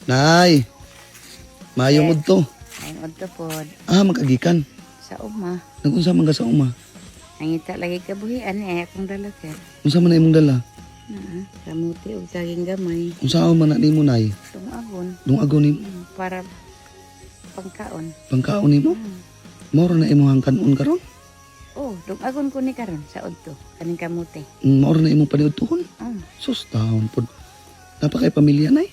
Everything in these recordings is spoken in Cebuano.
Nay, maayong udto. Ay, udto pod. Ah, makagikan. Sa uma. Nagunsa man ka sa uma? Nangita lagi kabuhian eh akong dala, sir. Unsa man na imong dala? Na, kamuti og saging gamay. Unsa man na nimo, Nay? Tungagon. Dungago nimo? Para pangkaon. Pangkaon nimo? Mao ra na imong kanon karon? Oh, dungagon ko ni karon sa udto kaning kamuti. Mao ra na imong paniudtohon? Sus, taon pod. Napakay pamilya, Nay?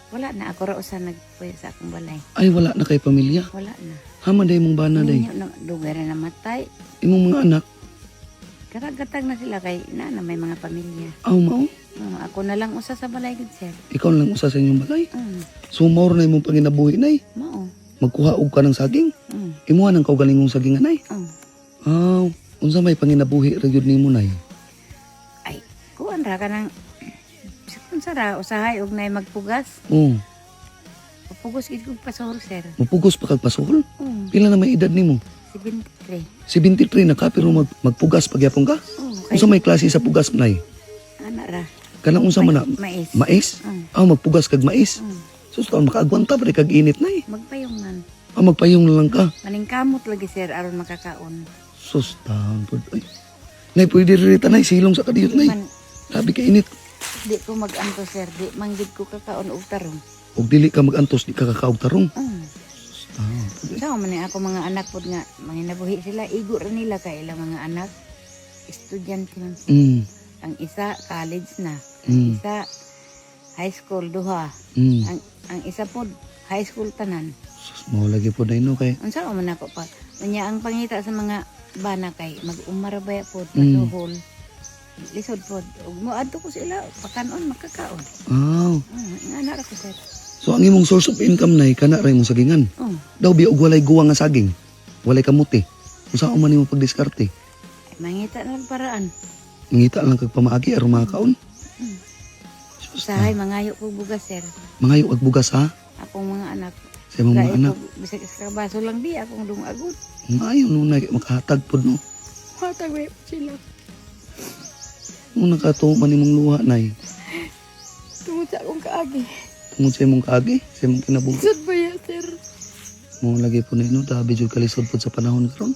Wala na, ako ra usa nagpuyo sa akong balay. Ay, wala na kay pamilya. Wala na. Hama day imong bana day? Ninyo na dugay ra namatay. Imong mga anak? Karagatag na sila kay na may mga pamilya. Aw, mao. Oh, ako na lang usa sa balay gud, sir. Ikaw na lang usa sa inyong balay. So mao ra na imong panginabuhi, Nay. Mao. Magkuha og ka ng saging. Imuha ng kaugalingong saging, Nay. Oh. Aw, unsa may panginabuhi ra gyud nimo, Nay? Ay, kuan ra ka ng unsa ra usahay og nay magpugas. Oh, Pugos gid kog pasol, sir. Mupugos pa kag pasol? Oh, Pila na may edad nimo? 73. 73 na ka pero magpugas pagyapon ka? Oh, kay Unsa may klase sa pugas, Nay? ana ra. Kanang unsa man na? Mais. Mais? Oh. Ah, magpugas kag mais. Oh. Sus, taon makaagwanta pa kag init, Nay. Magpayong man. Ah, magpayong na lang ka. Maningkamot lagi, sir, aron makakaon. Sus, taon pod. Ay. Nay, pwede rin nay. Silong sa kadiyot, Nay. Man, Sabi ka init. di ko maganto, sir, di manggid ko kakaon og tarong. Og dili ka magantos, di ka kakaog tarong. Sus, taon pod. Ay. Sa man ni ako mga anak pod nga manginabuhi sila, igo ra nila kay ilang mga anak. Estudyante man. Ang isa college na, ang isa high school duha. Ang isa pod high school tanan. Sus, mao lagi po, Nay, no? Kay, Unsa man ako pa? Unya ang pangita sa mga bana kay mag-umara baya pod, masuhol. Lisod pod. Ug moadto ko sila pakanon makakaon. Ah. Nga na ra ko, sir. So, ang imong source of income, Nay, kana ra imong sagingan. Oh, Daw, biya og walay guwa nga saging. Walay kamuti. Unsa man nimo pagdiskarte? Ay, mangita na lang paraan. Mangita lang kag pamaagi aron makakaon. Sus, Usahay mangayo ko bugas, sir. Mangayo kag bugas ha Akong mga anak. sa imong mga Kaya anak. ko, bisag isa ka baso lang di akong dungagon. Maayo no na makahatag pod no. Hatag ba sila. Mo nakatuo man imong luha, Nay? Tungod sa akong kaagi. Tungod sa imong kaagi, sa imong kinabuhi. Lisod ba ya, sir? Mo lagi po na no, tabi jud kalisod pod sa panahon karon.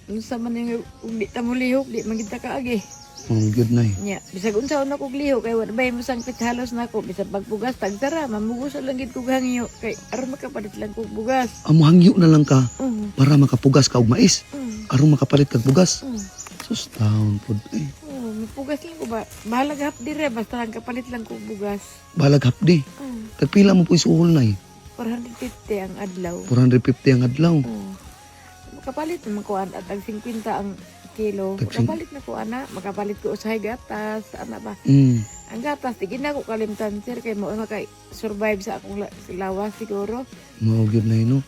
Unsa man yung ug di ta mo lihok, di man kita kaagi. Mo gyud, Nay. Nya, bisag unsa na kog lihok kay wa bay mo sangpit halos nako bisag pagpugas tagtara, mamugos lang gid kog hangyo kay aron makapalit lang kog bugas. Amo hangyo na lang ka para makapugas ka og mais. Aron makapalit kag bugas. Sus, taon pod. Eh, Oh, mapugas lang ko ba. Bahalag hap dire basta lang kapalit lang kog bugas. Balag hapdi. Tagpila mo po isuhol, Nay? 450 ang adlaw. 450 ang adlaw. Oh. Makapalit naman ko at ang 50 ang kilo. Makapalit na ko ana, makapalit ko usahay gatas, ana ba. Ang gatas, di gina ko kalimtan, sir, kay mao na kay survive sa akong lawas siguro. Mao gyud, Nay, no.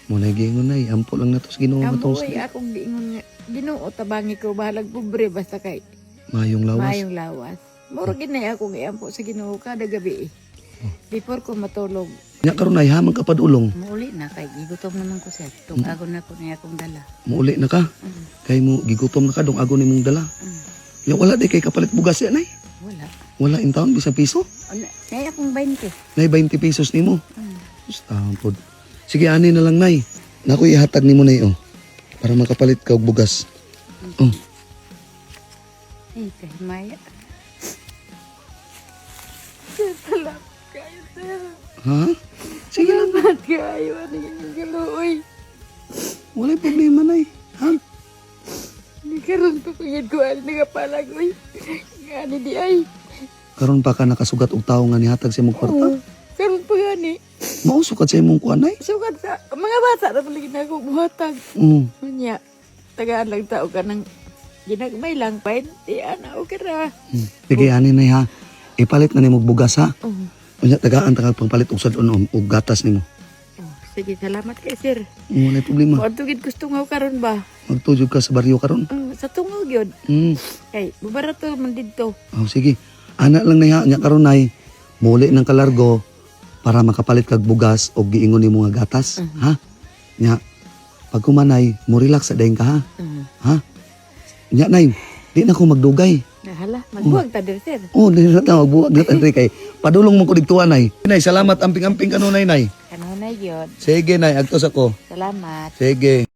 Mo na giingon, Nay, ampo lang nato sa Ginoo nga Amo tong ay akong giingon nga Ginoo tabangi ko bahalag pobre basta kay maayong lawas. Maayong lawas. Muro gid na akong iampo sa Ginoo kada gabi. Before ko matulog. Nya karon, Nay, hamang ka padulong? Muuli na kay gigutom naman ko, sir. Tungagon na ko niya akong dala. Muuli na ka. Kay mo gigutom na ka dong agon nimong dala. Ya wala di kay kapalit bugas ya, Nay? Wala. Wala in taon bisan piso. Ano, nay akong 20. Nay, 20 pesos nimo. Sus, taon pod. Sige, ani na lang, Nay. Nako ihatag nimo, Nay, oh. Para makapalit ka og bugas. Oh, Ay, kay Maya. Sir, salamat kayo, sir. Ha? Sige lang. Salamat kayo. Ano yung kaluoy. Walay problema, Nay. Ha? Ni karon pa pangid ko ani nagapalag oy. Ngani di ay. Karon pa ka nakasugat og tawo nga nihatag sa imong kwarta. Oh, karon pa gani. Mao sukat sa imong kuan, Nay. Sukat sa mga bata na palagi na ako buhatag. Unya, tagaan lang tao ka ng ginagmay lang, 20, ana, okay ra. Sige, ani, Nay, ha. Ipalit na nimo og bugas ha. Oh. Unya tagaan ta kag pangpalit og sad-on og gatas nimo. Oh, sige, salamat kay sir. Walay problema. Kung gid gusto nga karon ba? Magtujog ka sa baryo karon. Sa tungaw gyud. Kay bubarato man didto. Oh, sige. Ana lang na nya karon, Nay. Muli ng kalargo para makapalit kag bugas og giingon nimo nga gatas, ha? Nya pag kumanay, mo relax sa dayon ka ha. Ha? Nya, Nay, di na ko magdugay. Nahala. Sila. Magbuwag ta dir, sir. Oh, dili na ta magbuwag na ta diri kay padulong mo ko didto, Nay. Nay, salamat, amping-amping kanunay, Nay. Kanunay gyud. Sige, Nay, agtos ako. Salamat. Sige.